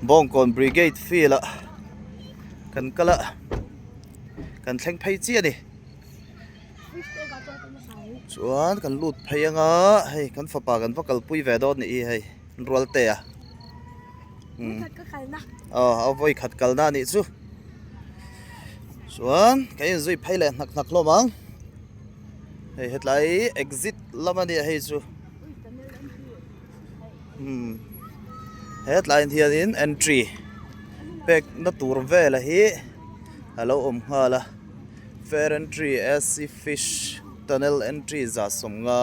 Bawngkawn Brigade field ah kan kal a kan thleng phei chiah a ni chuan kan lut phei anga hei kan fapa kan va kalpui ve dawn a nih hi hei rualte a aw a vawi khat kalna a nih chu chuan kan inzui phei leh hnak hnak hlawm ang hei hetlai exit lam a nia hei chu. Umm hetlai ah hianin entry pek na tur vel hi a lo awm nghal a fair entry ac fish tunnel entry zah sawmnga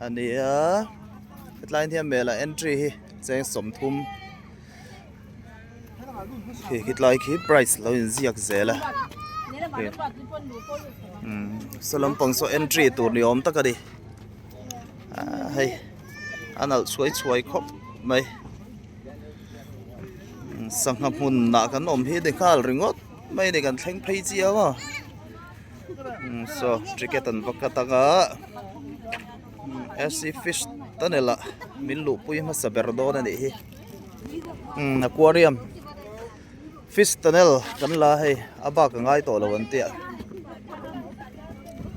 a ni a hetlai hian hmel ah entry hi cheng sawmthum khi khilai khi price lo inziak zel a umm saw lampang saw entry tur ni awm tak a ni. Ahh hei a nalh chhuai chhuai khawp mai sangha hmunah kan awm hi ni nghal ringawt mai ni kan thleng phei chiang a saw ticket an va cut anga sc fish tunnel ah min luhpui hmasa ber dawn a nih hi aquarium. Fish tunnel kan la hei a bak a ngai tawh lo an tia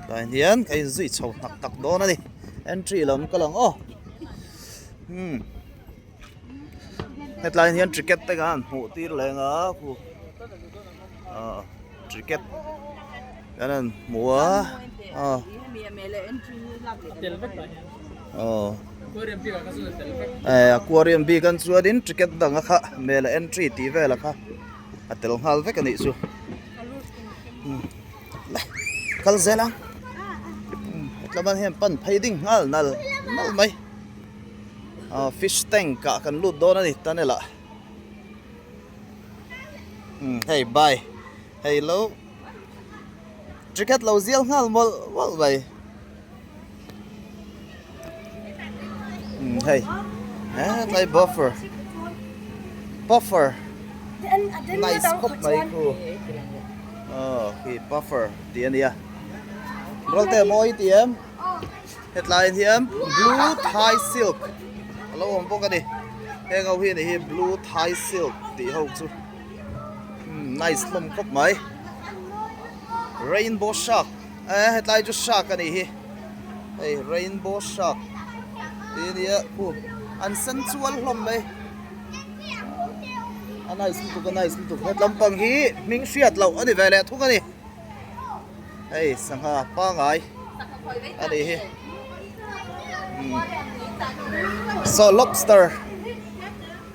tlai hian ka inzui chho hnak tak dawn a ni entry lam ka lang aw hmm hetlai hian ticket te khan hmuh tir leng a khu ah ticket kan han hmu a ah aw eh aquarium bik an chuanin ticket dang a kha hmel a entry tih vel a kha a tel nghal vek a nih chu le kal zel ang hetlam ah hian pan phei ding nghal nal nal mai ah fish tank ah kan lut dawn a ni tunnel ah hei bai hei lo ticket lo zial nghal mawlh mawlh mai. Hei hetlai buffer buffer nice khawp mai khu aw khi buffer tih a nia rawlte mawi tih em hetlai hian blue thai silk a lo awm bawk a ni heng ho hi a ni hi blue thai silk tih ho chu nice hlawm khawp mai rainbow shark. Eh hetlai chu shark a nih hi hei rainbow shark tih a nia khu an sen chual hlawm mai a nice lutuk a nice lutuk he lampang hi hming hriat loh a ni ve leh thung a ni hei sangha pangai a nih hi saw lobster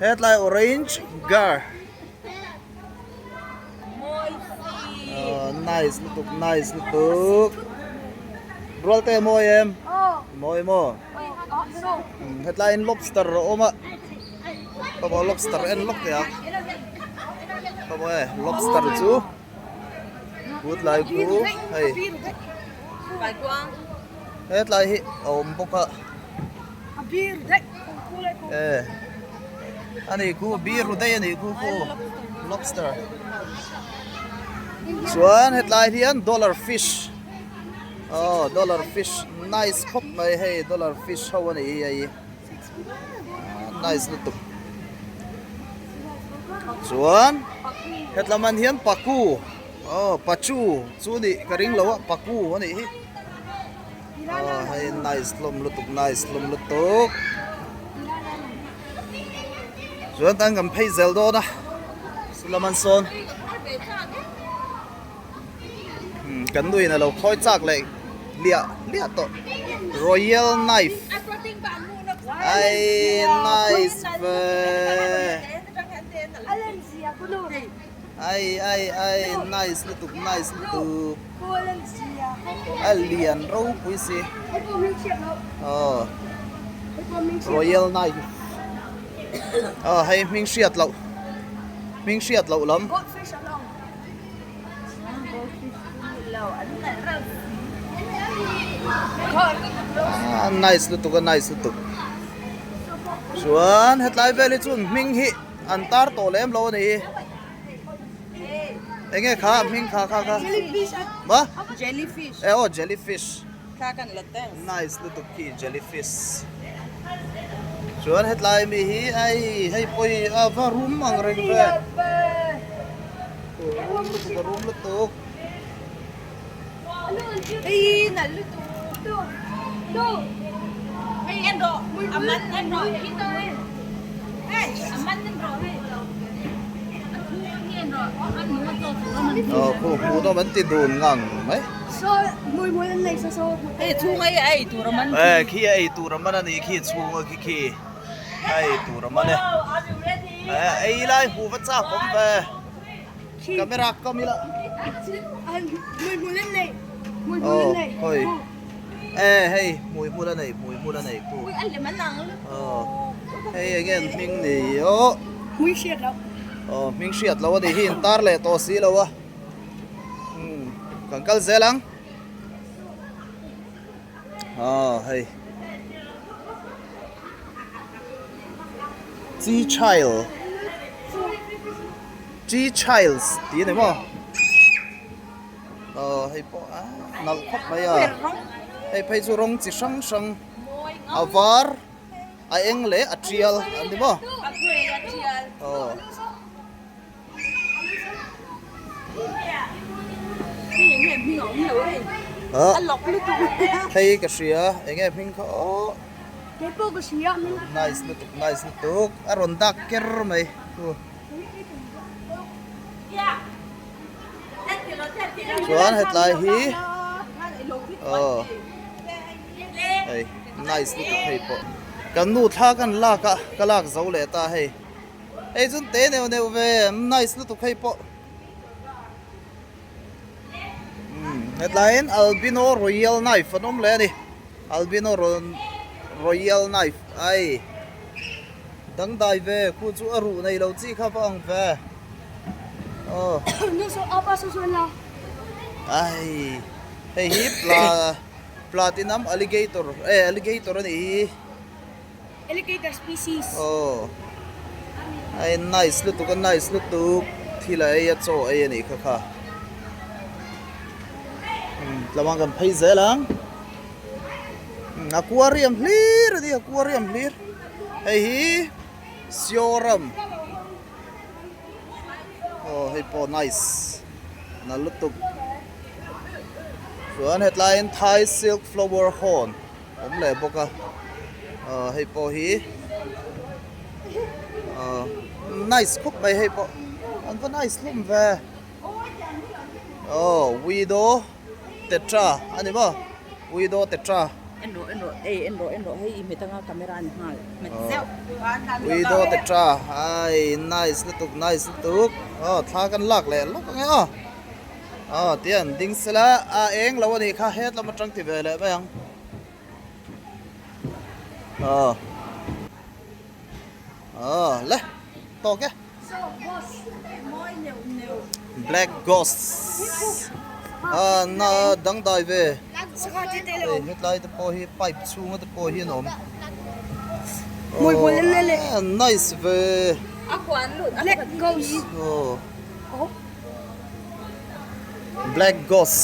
hetlai orange gar. Nice lutuk nice lutuk rual te mawi em mawi maw hetlai in lobster a awm a ka maw lobster en lawk teh a ka maw e lobster chu kut lai khu hei hetlai hi a awm bawk a e ani khu bir ru daih a nih khu khu lobster chuan hetlai hian dollar fish aw dollar fish nice khawp mai hei dollar fish ho a nih hi hei nice lutuk chuan hetlam an hian paku aw pachu chu nih ka ring lo a paku a nih hi. Aw hei nice hlawm lutuk nice hlawm lutuk chuan tan kan phei zel dawn a salam an sawn kan nu in a lo khawi chak leh liah liah tawh royal knife ai nice ve ai ai ai nice lutuk nice lutuk. A lian ropui si aw royal knife aw hei hming hriat loh hming hriat loh lam a nice lutuk a nice lutuk chuan hetlai vel hi chuan hming hi an tar tawh lem lo a ni hi. Enge kha hming kha kha kha. Jellyfish. Ma? Jellyfish. Eh oh jellyfish. Kha kan la teng. Nice lutuk khi jellyfish. Chuan hetlai mi hi ai hei pawh hi a va rum ang reng ve. Rum lutuk a rum lutuk. Aw khu hmuhnawm an ti dun ngang mai. Khi a ei tur a man a nih khi chhunga khi khi a ei tur a man e. Ei lai hmuh va chak awm ve. Camera kam ila. Aw hawi e hei hmui hmul a nei hmui hmul a nei khu. Aw hei eng nge an hming ni aw. Hmui hriat loh. Aw hming hriat loh a nih hi intar leh tawh si lo a. Umm kan kal zel ang. Aw hei. Chi child Chi childs tih a ni maw aw hei pawh a nalh khawp mai a hei phei chu rawng chi hrang hrang a var a eng leh a tial an ni maw aw. Hei ka hria eng nge hming kha aw nice lutuk nice lutuk a rawn dak ker mai chuan hetlai hi aw hei nice lutuk hei pawh kan nu thla kan lak a ka lak zo leh ta hei. Hei chun te neuh neuh ve nice lutuk hei pawh umm hetlaiin albino royal knife an awm leh a ni albino royal knife ai dangdai ve khu chu a ruh nei lo chi kha va ang ve aw ai hei hi platinum alligator eh alligator a nih hi. Alligator species. Aw ai nice lutuk a nice lutuk thil a ei a chaw ei a nih kha kha umm tlawng kan phei zel ang umm aquarium hlir a ni aquarium hlir hei hi Seoram aw hei pawh nice na lutuk chuan hetlaiin Thai silk flower horn. Awm leh bawk a aw hei pawh hi aw nice khawp mai hei pawh an va nice hlawm ve aw widow tetra a ni maw widow tetra widow tetra ai nice lutuk nice lutuk aw thla kan lak leh lawk ang e aw. Aw tian ding sela a eng lo a nih kha het lam atang ti ve leh mai ang aw aw le tawk e black ghost a na dangdai ve hei hetlai te pawh hi pipe chhunga te pawh hi an awm aw nice ve black ghost aw. Black Ghost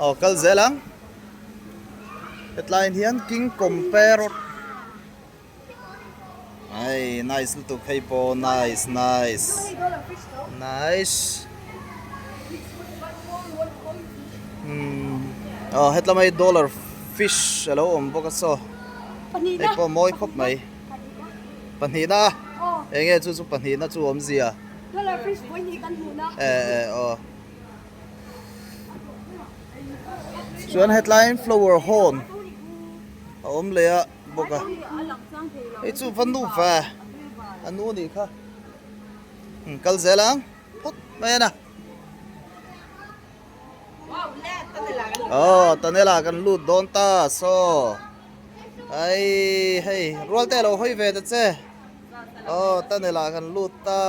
aw kal zel ang hetlaiin hian King Compare ai nice lutuk hei pawh nice nice nice umm aw hetlama hi dollar fish alo awm bawk a saw hei pawh mawi khawp mai pahnihna eng nge chu chu pahnihna chu awmzia. Dollar fish vawi hnih kan hmuh na. Eh eh aw. Chuan hetlaiin flower horn a awm leh a bawk a. Hei chu va nu ve a nu nih kha. Kal zel ang phawt mai a na. Aw tunnel ah kan lut dawn ta saw. Ai hei rual te lo hawi ve ta che. Aw tunnel ah kan lut ta.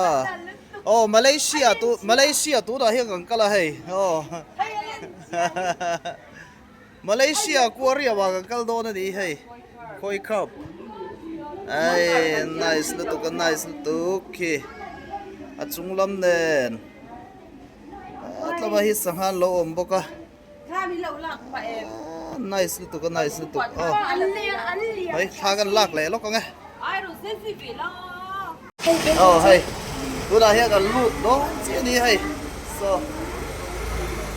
Aw Malaysia tu Malaysia tunah hian kan kal a hei. Aw Malaysia aquarium ah kan kal dawn a ni hei. Khawi khap. Ai nice lutuk a nice lutuk khi a chung lam nen. A tlama hi sangha an lo awm bawk a. Nice lutuk a nice lutuk aw. Hei thla kan lak leh lawk ang e. Aw hei tunah hian kan lut dawn chiah a ni hei saw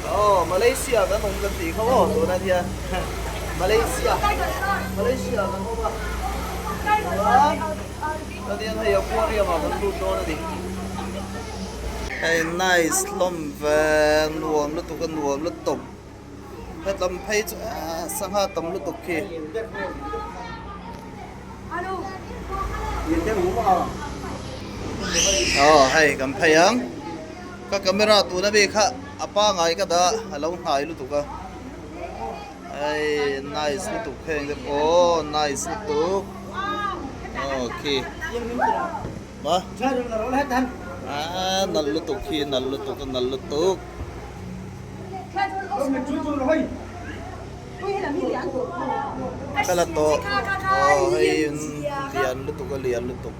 aw Malaysia kan awm kan tih kha aw tunah hian Malaysia Malaysia kan awm a chuan chuan hei aquarium ah kan lut dawn a ni hei nice hlawm ve nuam lutuk a nuam lutuk. Hetlam phei chu eee sangha tam lutuk khi. Aw hei kan phei ang ka camera tuna mi kha a pangai ka dah a lo hnai lutuk a hei nice lutuk heng te pawh nice lutuk aw khi ma ah nalh lutuk khi nalh lutuk a nalh lutuk. Ka la tawh aw hei lian lutuk a lian lutuk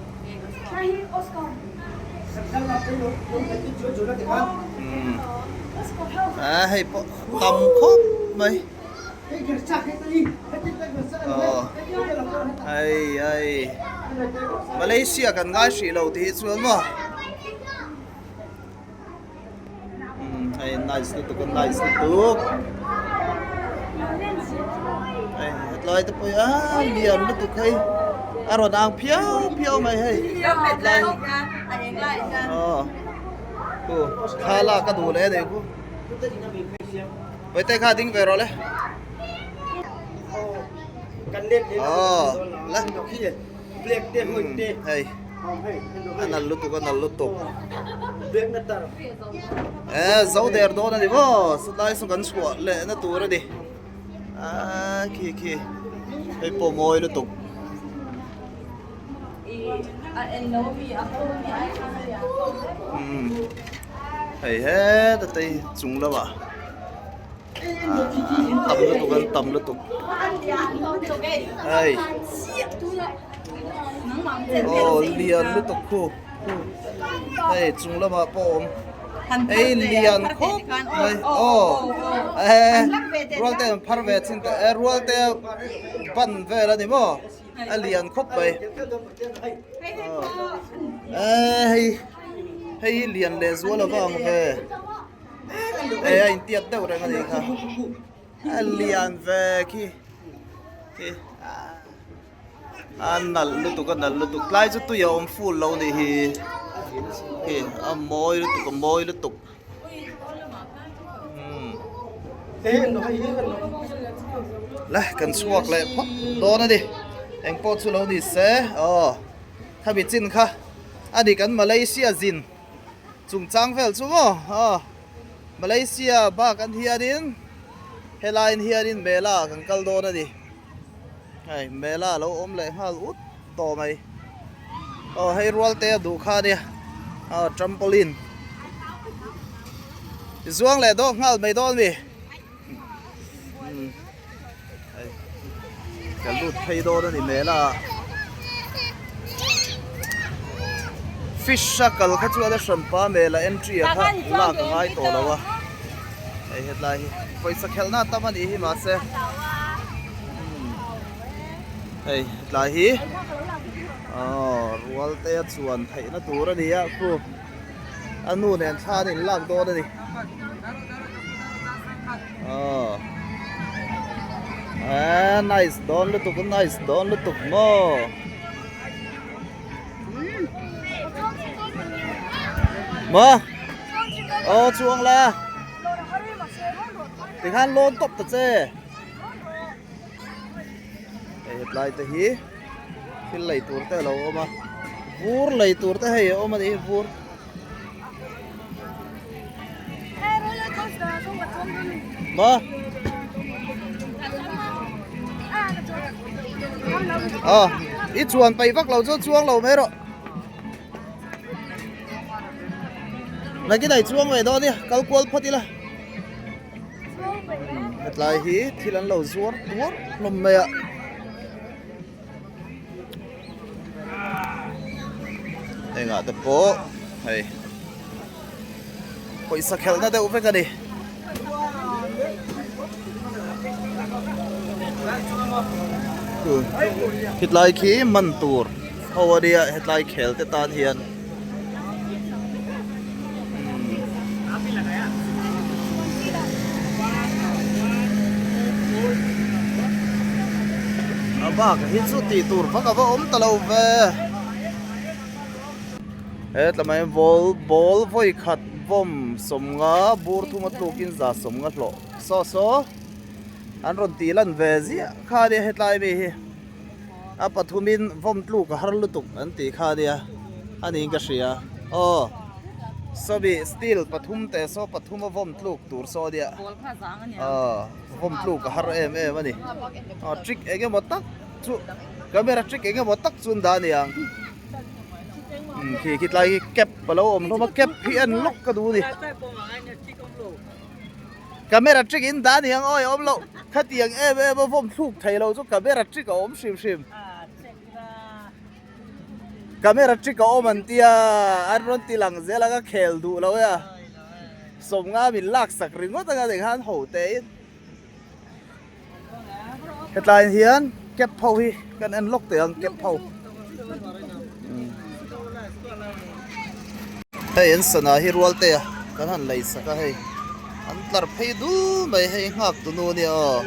a hei pawh tam khawp mai aw hei hei Malaysia kan ngai hrih lo tih hi chuan maw. Hei nice lutuk a nice lutuk hei hetlai te pawh hi a lian lutuk hei a rawn ang phiau phiau mai hei hetlai aw khu thla lak a duh leh a ni khu Vawite kha ding ve rawh le aw la hei. A nal lutuk a nal lutuk eh zo der dawn a ni maw satlai saw kan chhuah leh na tur a ni ah khi khi hei pawh mawi lutuk. Hei heta te chung lamah. An tam lutuk an tam lutuk hei aw lian lutuk khu hei chung lamah pawh a awm hei lian khawp mai aw eh rual te an phar ve chin teh e rual te ban vel a ni maw a lian khawp mai eh hei hei hi lian leh zual a va ang ve. Hei a intiat deuh reng a nih kha a lian ve khi khi a nalh lutuk a nalh lutuk tlai chu tui a awm ful lo nih hi khi a mawi lutuk a mawi lutuk umm le kan chhuak leh phawt dawn a ni engpawh chu lo ni se aw khami chin kha a ni kan Malaysia zin. Chungchang vel chu maw aw Malaysia bak an hianin helaiin hianin mela kan kal dawn a ni hei mela lo awm leh nghal ut tawh mai aw hei rual te a duh kha ania aw trampoline zuang leh dawk nghal mai dawn mi Hei ka lut phei dawn a ni mela fish a kal kha chuan a hranpa mela entry a kha lak a ngai tawh lo a hei hetlai hi pawisa khelhna a tam a nih hi mahse hei hetlai hi aw rual te a chuan theihna tur a ni a khu a nu nen thla an inlak dawn a ni. Aw eh nice dawn lutuk nice dawn lutuk maw maw aw chuang la tikhan lawn tawp ta che hei hetlai te hi thil lei tur te a lo awm a vur lei tur te hei a awm a ni vur. Ma. Ờ, i chuan pai vak lo chu chuang lo mai rawh. Nakin ai chuang ve dawn nia, kal kual phawt ila. Hetlai hi thil an lo zuar tuar hlawm mai a. Engah te pawh hei pawisa khelhna deuh vek a ni. Khitlai khi man tur. ho a nia hetlai khel te tan hian. A bak hi chu tih tur vak a va awm ta lo ve. He tlamah hian ball ball vawi khat vawm sawmnga bur thuma tlukin za sawmnga hlawh saw saw an rawn tih lan ve ziah kha a nia hetlai mi hi. A pathumin vawm tluk a har lutuk an tih kha ania a niin ka hria aw sawmi steel pathum te saw pathum a vawm tluk tur saw ania aw vawm tluk a har em em a ni aw trick eng emaw tak chu camera trick eng emaw tak chu an dah aniang umm khi khi tlai khi cap a lo awm hlawm a cap hi en lawk ka duh a ni. Camera trick in dah aniang awi awm loh khatiang em em a vawm thluk thei lo chu camera trick a awm hrim hrim camera trick a awm an tia an rawn ti lang zel a ka khel duh lo e a sawmnga min lak sak ringawt anga tikhan ho te in hetlai hian cap ho hi kan en lawk teh ang cap ho hei an sana hi rual te a kan han lei sak a hei an tlar phei dul mai hei nghak tu nu ania aw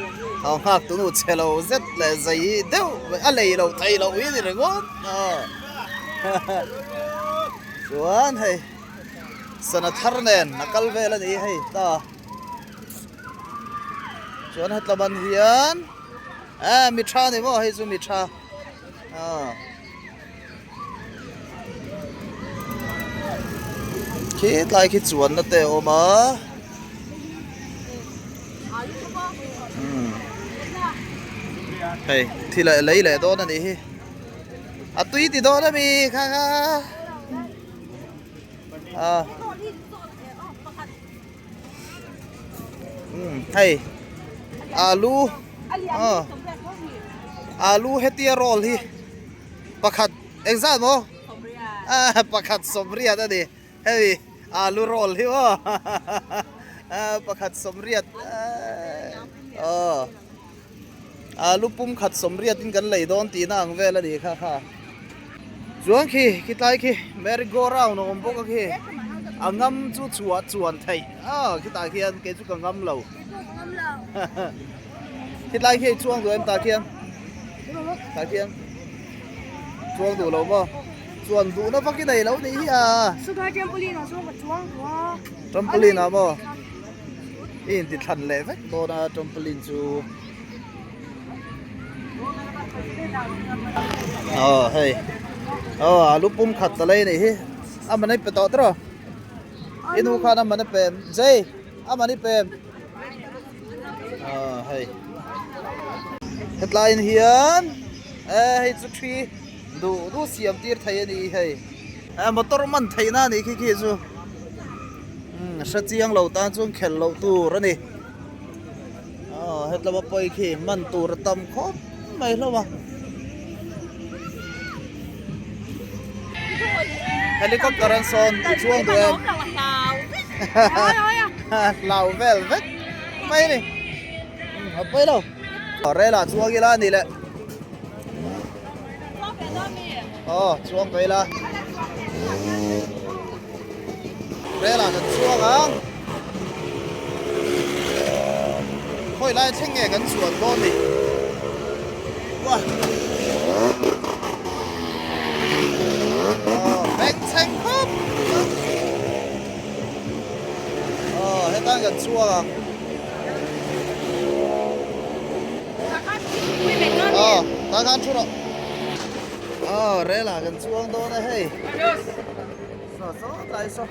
aw nghak tu nu chhe lo zet leh zei deuh mai a lei loh theih loh hi a ni ringawt aw chuan hei sana thar nen a kal vel a ni hei ta. Chuan hetla ban hian eh mi tha ni maw hei chu mi tha ah khi tlai khi chuan na te a awm a umm hei thil a lei leh dawn a nih hi a tui ti dawn ami kha kha ah. Hei alu aw alu hetia roll hi pakhat engzat maw ah pakhat sawmriat a ni hei alu roll hi maw ah pakhat sawmriat aw alu pum khat sawmriat in kan lei dawn tihna ang vel a ni kha kha. Chuan khi khitlai khi merry go round a awm bawk a khi a ngam chu chhuah chuan theih a khitah khian kei chu ka ngam lo khitlai khi a chuang duh em tah khian tah khian chuang duh lo maw chuan duhna vak i nei lo nih hi a trampoline ah chuan ka chuang duh a trampoline ah maw i inti thlan leh vek dawn a trampoline chu. Aw hei aw alu pum khat ta lai anih hi a man a pe tawh tawh i nu khan a man a pe em jay a man i pe em aw hei hetlaiin hian eh hei chu thi duh duh siam tir thei a ni hei eh motor man theihna a nih khi khi chu umm hre chiang lo tan chuan khelh loh tur a ni. Aw hetlama pawi khi man tur a tam khawp mai hlawm a. Helicopter an sawn i chuang duh em? Hlau vel vek mai a ni. A pawi lo. Rel ah chuang ila a ni le. Aw chuang ve ila. Rel ah kan chuang ang. Khawi lai thleng nge kan chuan dawn ni? Uah! Aw, beng chheng khawp Aw, hetan kan chuang ang. Aw, tah khan thu rawh. Aw, rel ah kan chuang dawn a hei. Saw saw tlai saw.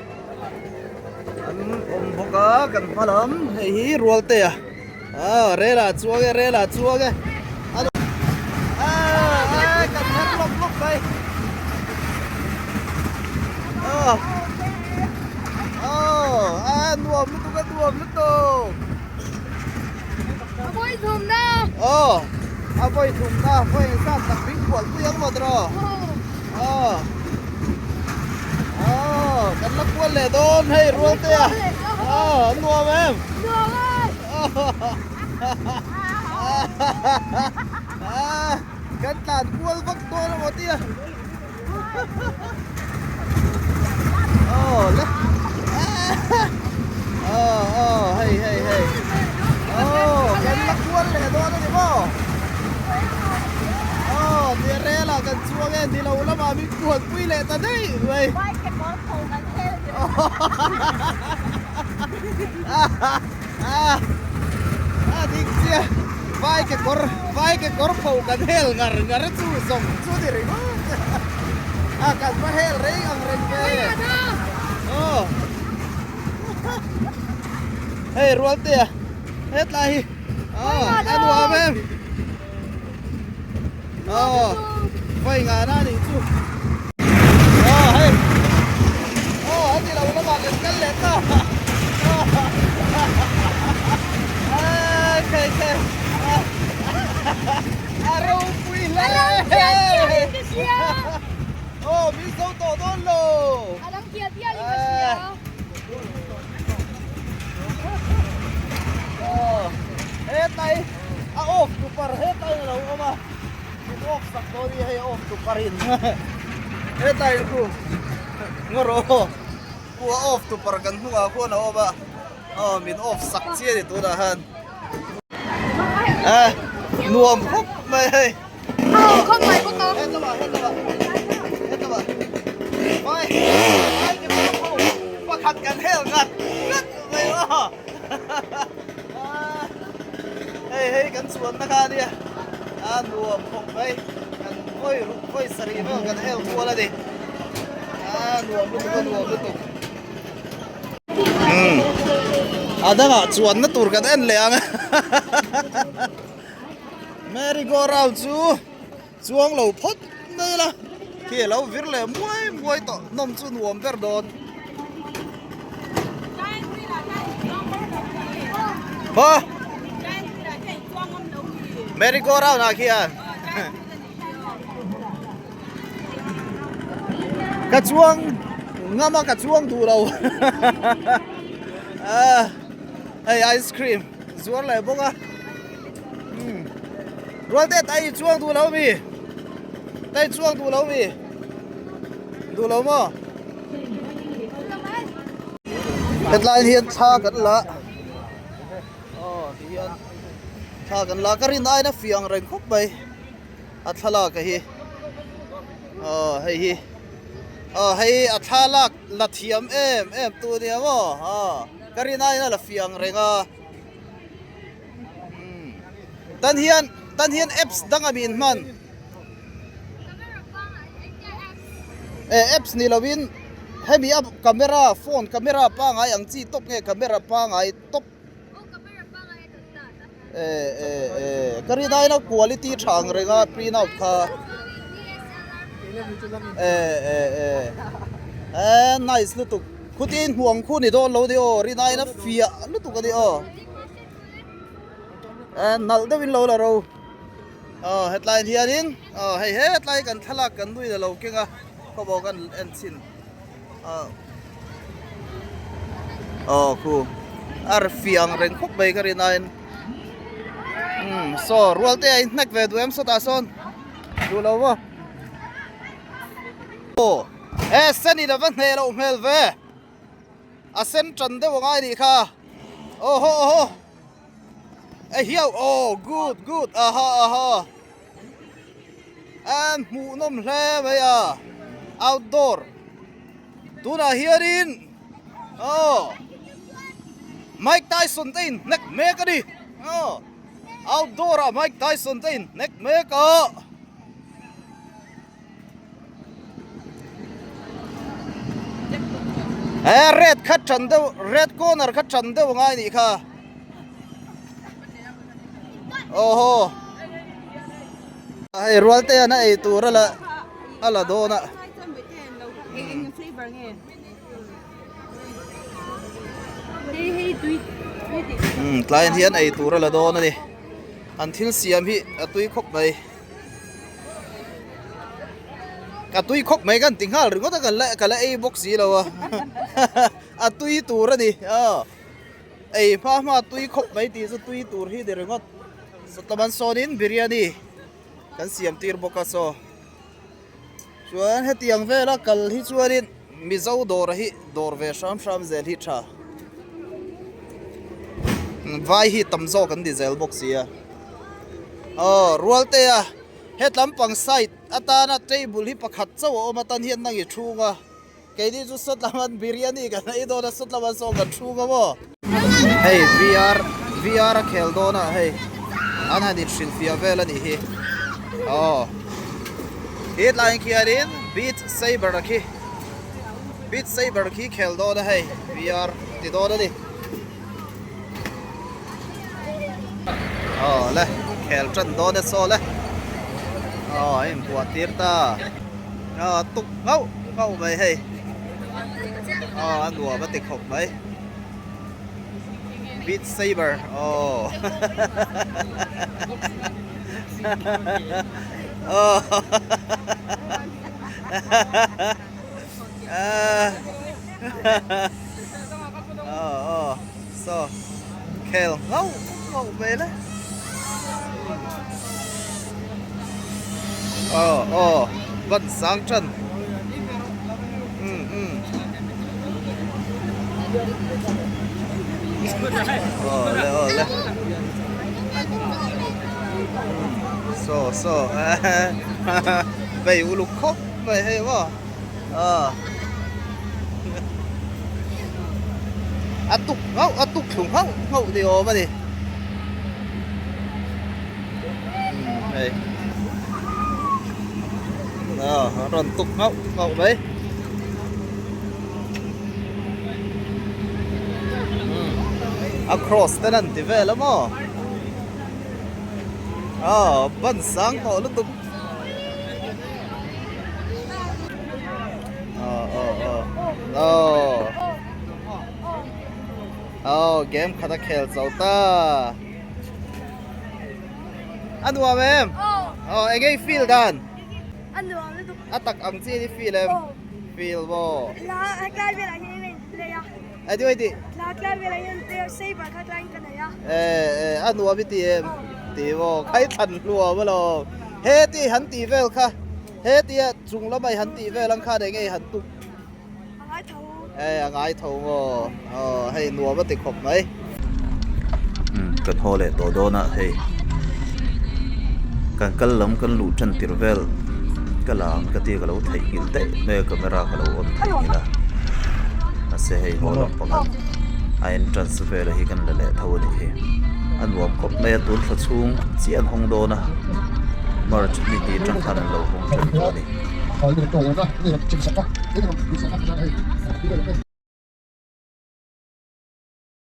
An awm bawk a kan hma lam hei hi rual te a ah rel ah chuang e rel ah chuang e ah kan her lawk lawk mai ah ah nuam lutuk a nuam lutuk a vawi thum na aw a vawi thum na vawi engzat tak min khual pui ang maw tiraw aw aw kan la kual leh dawn hei rual te a aw an nuam em nuam em kan tlan kual vak dawn a maw tia. Oh le. Oh oh hei hei hei. Oh kan la kual leh dawn a ni maw? Oh nia rel ah kan chuang e ni lo lamah min kualpui leh ta daih mai. A dik chiah vai kekawr vai kekawr pho kan hel ngar ngar chu zawng chu ni ringawt a kan va hel rei ang reng ve aw hei rualtea hetlai hi aw a nuam em aw vai ngana a nih chu aw hei aw a ni lo lamah kan kal leh ta khai khai a ropui hle aw min zo tawh dawn lo a dang tial tial in ka hria aw hetlai a off tupar hetlai a lo awm a min off sak dawn hi hei off tupar in hetlai khu ngaw rawh aw khu a off tupar kan hnungah khuan a awm a aw min off sak chiah a ni tunah khan eh nuam khawp mai hei khawp mai bawk a hetlama hetlama hetlama vai vai ke ho pakhat kan hel ngat ngat mai aw hei hei kan chuan na kha nia a nuam khawp mai kan vawi ruk vawi sarih vel kan hel kual a ni a nuam lutuk a nuam lutuk umm a dangah chuan na tur kan en leh ang merry go round chu chuang lo phawt mai la khi a lo vir leh muai muai tawh nawm chu nuam ber dawn maw merry go round ah khian ka chuang ngam a ka chuang duh lo hei ice cream zuar leh bawk a. Rual te tai chuang duh lo mi tai chuang duh lo mi duh lo maw hetlai hian thla kan la aw ti hian thla kan la ka rin aina fiang reng khawp mai a thlalak a hi aw hei hi aw hei a thlalak la thiam em em tu nia maw aw ka rin aina la fiang reng a. Tan hian tan hian apps dang a min hman e apps ni lovin hemi a camera phone camera pangai ang chi tawp nge camera pangai tawp e e e ka rin aiin a quality tha ang reng a print out kha e e e e nice lutuk. Khutin hmuh ang khu ni dawn lo ni aw, rin aiin a fiah lutuk a ni aw. Eh nalh deuhin lo la ro. Aw hetlai hianin aw hei hetlai kan thlalak kan nui la lo keng a khawbaw kan en chhin. Aw aw khu a ri fiah ang reng khawp mai ka rin aiin. Umm saw rual te a inhnek ve duh em sawtah sawn duh lo maw. Aw. He sen in a va hneh loh hmel ve. A sen tan deuh angai nih kha. Aw haw aw haw. E hiau aw good good aha aha. An hmuh nawm hle mai a. Outdoor. Tunah hianin aw Mike Tyson te in hnek mek a ni. Aw outdoor ah Mike Tyson te in hnek mek a. He red kha tan deuh red corner kha tan deuh angai nih kha aw haw hei rual te hian a ei tur a la a la dawn a umm tlai hian ei tur a la dawn a ni an thil siam hi a tui khawp mai. A tui khawp mai kan ti nghal ringawt a ka la ka la ei bawk si lo a a tui tur a ni aw ei hma hma tui khawp mai tih chu tui tur hi ni ringawt sawtawm an sawnin biryani kan siam tir bawk a saw. Chuan hetiang vela kal hi chuanin Mizo dawr hi dawr ve hram hram zel hi tha. Vai hi tam zawk an ni zel bawk sia. Aw Rualtea hetlampang side atana table hi pakhat chauh a awm atan hian nang i thung a. Keini chu sawtlaman biryani kan ei dawn a, sawtlaman sawn kan chhung a maw? Hei VR VR a khel dawn a hei an han inhrilhfiah vel a nih hi aw he tlaiah khianin Beat Saber a khi Beat Saber khi khel dawn a hei VR ti dawn a ni aw le khel tan dawn e saw le aw a inbuah tir ta. Aw tuk nghauh nghauh mai hei aw a nuam a ti khawp mai Beat Saber aw aw aw aw saw khel nghauh nghauh mai le. Aw aw van sang tan umm umm aw le aw le saw saw vei uluk khawp mai hei maw aw a tuk nghauh a tuk thlu nghauh nghauh ni awm a ni. Hei a rawn tuk nghauh nghauh mai a cross te an ti vel a maw aw ban sang tawh lutuk aw aw aw aw aw game khat a khel chho ta. A nuam em? Aw. Eng nge i feel dan? A nuam lutuk. A tak ang chian i feel em? Feel maw? La tlai velah hian in play a. A ti ti? La tlai velah hian play a saber kha tlaiin ka nei a. Eh eh a nuam i ti em? Ti maw? Khai thlan hluam alawm. He ti han tih vel kha he tia chung lamah i han tih vel ang khan eng nge i han tuk? A ngai tho. Hei a ngai tho maw aw hei nuam a ti khawp mai. Umm kan haw leh tawh dawn a hei kan kal lam kan luh tan tir vel ka la ang ka tia ka lo theihnghilh daih mai a camera ka lo on theihnghilh a mahse hei haw lam pangah a entrance vel hi kan la leh tho a nih hi a nuam khawp mai a tun thla chhung chiah an hawng dawn a march ni tih atang khan an lo hawng tan tawh a ni.